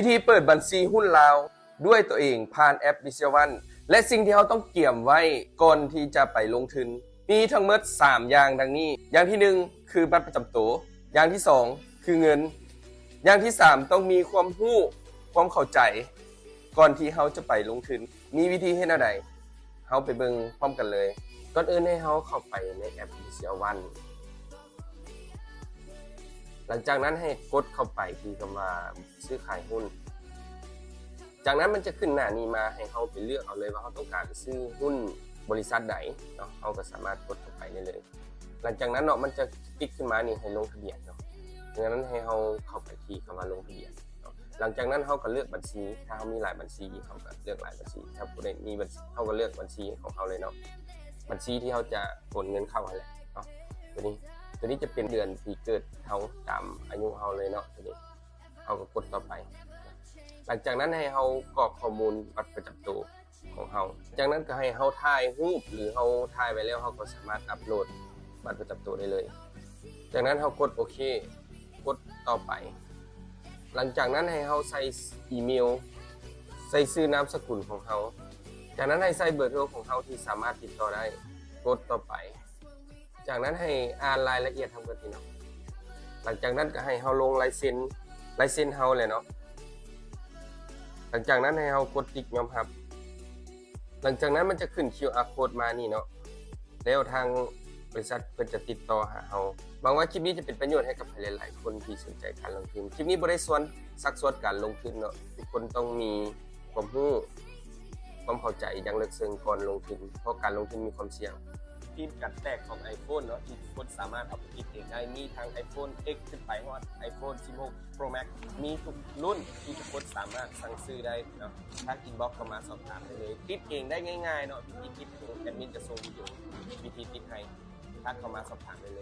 ວິທີເປີດບັນຊີຫຸ້ນລາວດ້ວຍຕົວເອງຜ່ານແອັບ Business One ແລະ ສິ່ງທີ່ເຮົາຕ້ອງກຽມໄວ້ກ່ອນທີ່ຈະໄປລົງທຶນ ມີທັງໝົດສາມຢ່າງດັ່ງນີ້. ຢ່າງທີໜຶ່ງ ຄືບັດປະຈຳໂຕ, ຢ່າງທີສອງ ຄືເງິນ, ຢ່າງທີສາມ ຕ້ອງມີຄວາມຮູ້ ຄວາມເຂົ້າໃຈ ກ່ອນທີ່ເຮົາຈະໄປລົງທຶນ. ມີວິທີເຮັດແນວໃດ? ເຮົາໄປເບິ່ງພ້ອມກັນເລີຍ. ກ່ອນອື່ນໃຫ້ເຮົາເຂົ້າໄປໃນແອັບ Business One. ຫຼັງຈາກນັ້ນໃຫ້ກົດເຂົ້າໄປທີ່ຄຳວ່າຊື້ຂາຍຫຸ້ນ. ຈາກນັ້ນມັນຈະຂຶ້ນໜ້ານີ້ມາ ໃຫ້ເຮົາໄປເລືອກເອົາເລີຍວ່າເຮົາຕ້ອງການຊື້ຫຸ້ນບໍລິສັດໃດເນາະ, ເຮົາກໍສາມາດກົດເຂົ້າໄປໄດ້ເລີຍ. ຫຼັງຈາກນັ້ນເນາະ ມັນຈະຕິກຂຶ້ນມານີ້ໃຫ້ລົງທະບຽນເນາະ. ດັ່ງນັ້ນໃຫ້ເຮົາເຂົ້າໄປທີ່ຄຳວ່າລົງທະບຽນເນາະ. ຫຼັງຈາກນັ້ນເຮົາກໍເລືອກບັນຊີ, ຖ້າເຮົາມີຫຼາຍບັນຊີ ເຮົາກໍເລືອກຫຼາຍບັນຊີ, ຖ້າຜູ້ໃດມີບັນຊີ ເຮົາກໍເລືອອກບັນຊີຂອງເຮົາເລີຍເນາະ, ບັນຊີທີ່ເຮົາຈະໂອນເງິນເຂົ້າຫັ້ນແຫຼະເນາະ. ຕົວນີ້ ຕົວນີ້ຈະເປັນເດືອນປີເກີດເຮົາ ຕາມອາຍຸເຮົາເລີຍເນາະ. ຕົວນີ້ເຮົາກໍກົດຕໍ່ໄປ. ຫຼັງຈາກນັ້ນໃຫ້ເຮົາກອກຂໍ້ມູນບັດປະຈຳໂຕຂອງເຮົາ. ຈາກນັ້ນກໍໃຫ້ເຮົາຖ່າຍຮູບ ຫຼືເຮົາຖ່າຍໄວ້ແລ້ວ ເຮົາກໍສາມາດອັບໂຫຼດບັດປະຈຳໂຕໄດ້ເລີຍ. ຈາກນັ້ນເຮົາກົດໂອເຄ, ກົດຕໍ່ໄປ. ຫຼັງຈາກນັ້ນໃຫ້ເຮົາໃສ່ອີເມວ, ໃສ່ຊື່ນາມສະກຸນຂອງເຮົາ. ຈາກນັ້ນໃຫ້ໃສ່ເບີໂທຂອງເຮົາທີ່ສາມາດຕິດຕໍ່ໄດ້, ກົດຕໍ່ໄປ. ຈາກນັ້ນໃຫ້ອ່ານລາຍລະອຽດທັງໝົດນີ້ເນາະ. ຫຼັງຈາກນັ້ນກໍໃຫ້ເຮົາລົງລາຍເຊັນ, ລາຍເຊັນເຮົາແຫຼະເນາະ. ຫຼັງຈາກນັ້ນໃຫ້ເຮົາກົດຕິກຍອມຮັບ. ຫຼັງຈາກນັ້ນມັນຈະຂຶ້ນຄິວອາໂຄດມານີ້ເນາະ, ແລ້ວທາງບໍລິສັດເພິ່ນຈະຕິດຕໍ່ຫາເຮົາ. ຫວັງວ່າຄລິບນີ້ຈະເປັນປະໂຫຍດໃຫ້ກັບໃຜຫຼາຍໆຄົນທີ່ສົນໃຈການລົງທຶນ. ຄລິບນີ້ບໍ່ໄດ້ຊວນ ຊັກຊວນການລົງທຶນເນາະ, ທຸກຄົນຕ້ອງມີຄວາມຮູ້ ຄວາມເຂົ້າໃຈຢ່າງເລິກເຊິ່ງກ່ອນລົງທຶນ, ເພາະການລົງທຶນມີຄວາມສ່ຽງ. ຟິມກັນແຕກຂອງ iPhone ເນາະ ທີ່ທຸກຄົນສາມາດເອົາໄປຕິດເອງໄດ້, ມີທັງ iPhone X ຂຶ້ນໄປຮອດ iPhone ສິບຫົກ Pro Max ມີທຸກລຸ້ນທີ່ທຸກຄົນສາມາດສັ່ງຊື້ໄດ້ເນາະ. ທັກອິນບັອກເຂົ້າມາສອບຖາມໄດ້ເລີຍ, ຕິດເອງໄດ້ງ່າຍໆເນາະ, ວິທີຕິດ ແອັດມິນຈະສົ່ງວິດີໂອວິທີຕິດໃຫ້, ທັກເຂົ້າມາສອບຖາມໄດ້ເລີຍ.